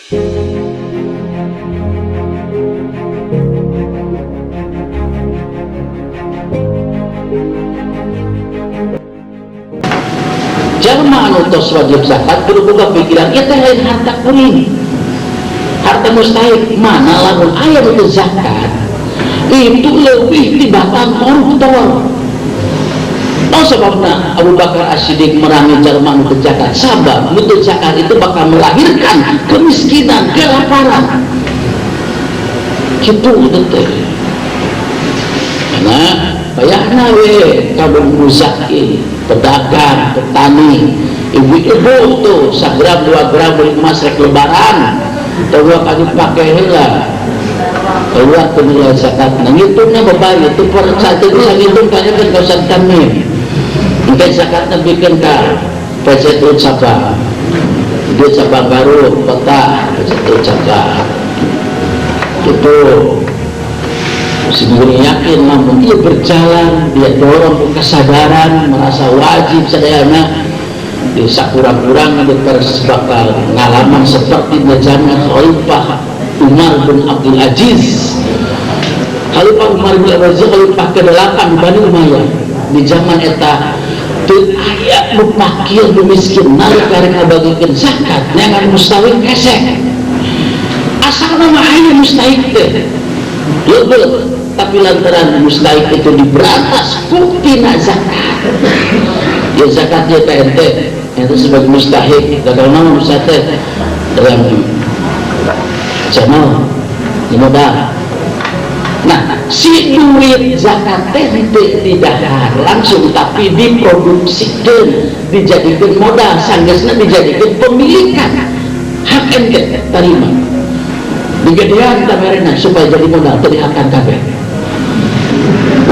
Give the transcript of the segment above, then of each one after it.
Jalma anu tos wajib zakat kudu boga pikiran ieu teh lain harta kuring, harta mustahik. Mana lamun aya nu zakat itu lebih tibatan koruptor. Oh, sebabna Abu Bakar As-Siddiq merangi jalma nu teu zakat, sabab nu teu zakat itu bakal melahirkan kemiskinan, kelaparan gitu teh. Karena bayarna we kabeh muzaki, pedagang, petani, ibu-ibu tuh sagram 2 gram beli emas rek lebaran atau 2 kali pakai heula keluar ke nilai zakat. Nah, ngitungna beban itu per saat itu bisa ngitung kayaknya kan kawasan kami mungkin zakatnya bikin ke PCTU cabang dia, cabang Garut kota, PCTU cabang itu. Sehingga yakin namun dia berjalan, dia dorong ke kesadaran merasa wajib sadayana di sakurang-kurang di bakal ngalaman seperti di zaman Khalifah Umar bin Abdul Aziz. Khalifah Umar bin Abdul Aziz, khalifah ke-8 di Bani Umayyah. Di zaman eta teu aya nu fakir, nu miskin. Nalika rek ngabagikeun zakat neangan mustahik kesek. Asalna mah aya mustahik teh leubeut, tapi lantaran mustahik itu diberantas ku tina zakat, ya zakatnya TNT itu sebagai mustahik gagal nama mustahik dalam channel di modal. Nah, si duit zakat teh tidak langsung, tapi diproduksikan, dijadikan modal, sanggeusna dijadikan pemilikan hak ente terima digedean tamerena supaya jadi modal, teu dihakan kabeh.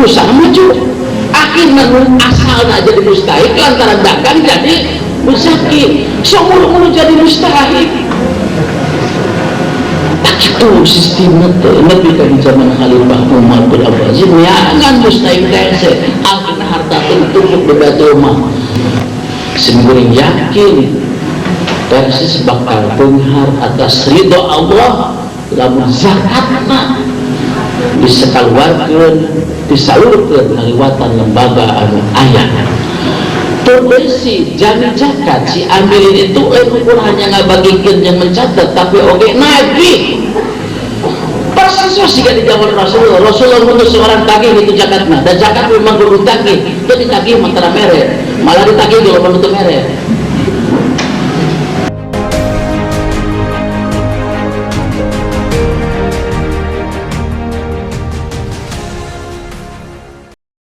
Usaha maju, akhirnya nu asalna jadi mustahik lantaran dagang jadi muzaki, so mulu-mulu jadi mustahik. Tak itu sistemnya teh lebih dari zaman Khalifah Umar bin Abdul Aziz neangan mustahik teh, akhirnya harta teh ditumpuk di baitul mal. Simkuring yakin Persis bakal beunghar atas ridho Allah lamun zakatna bisa keluarkan, disalurkan ngaliwatan lembaga anu aya. Turbesi jami zakat si amilin itu lain ukur hanya ngabagikeun yang mencatat, tapi oge nagih persis siga di zaman Rasulullah. Rasulullah ngutus seorang tagih itu zakatna, dan zakat memang kudu tagih. Itu ditagih mah tara mere, malah ditagih kalau menutup mere.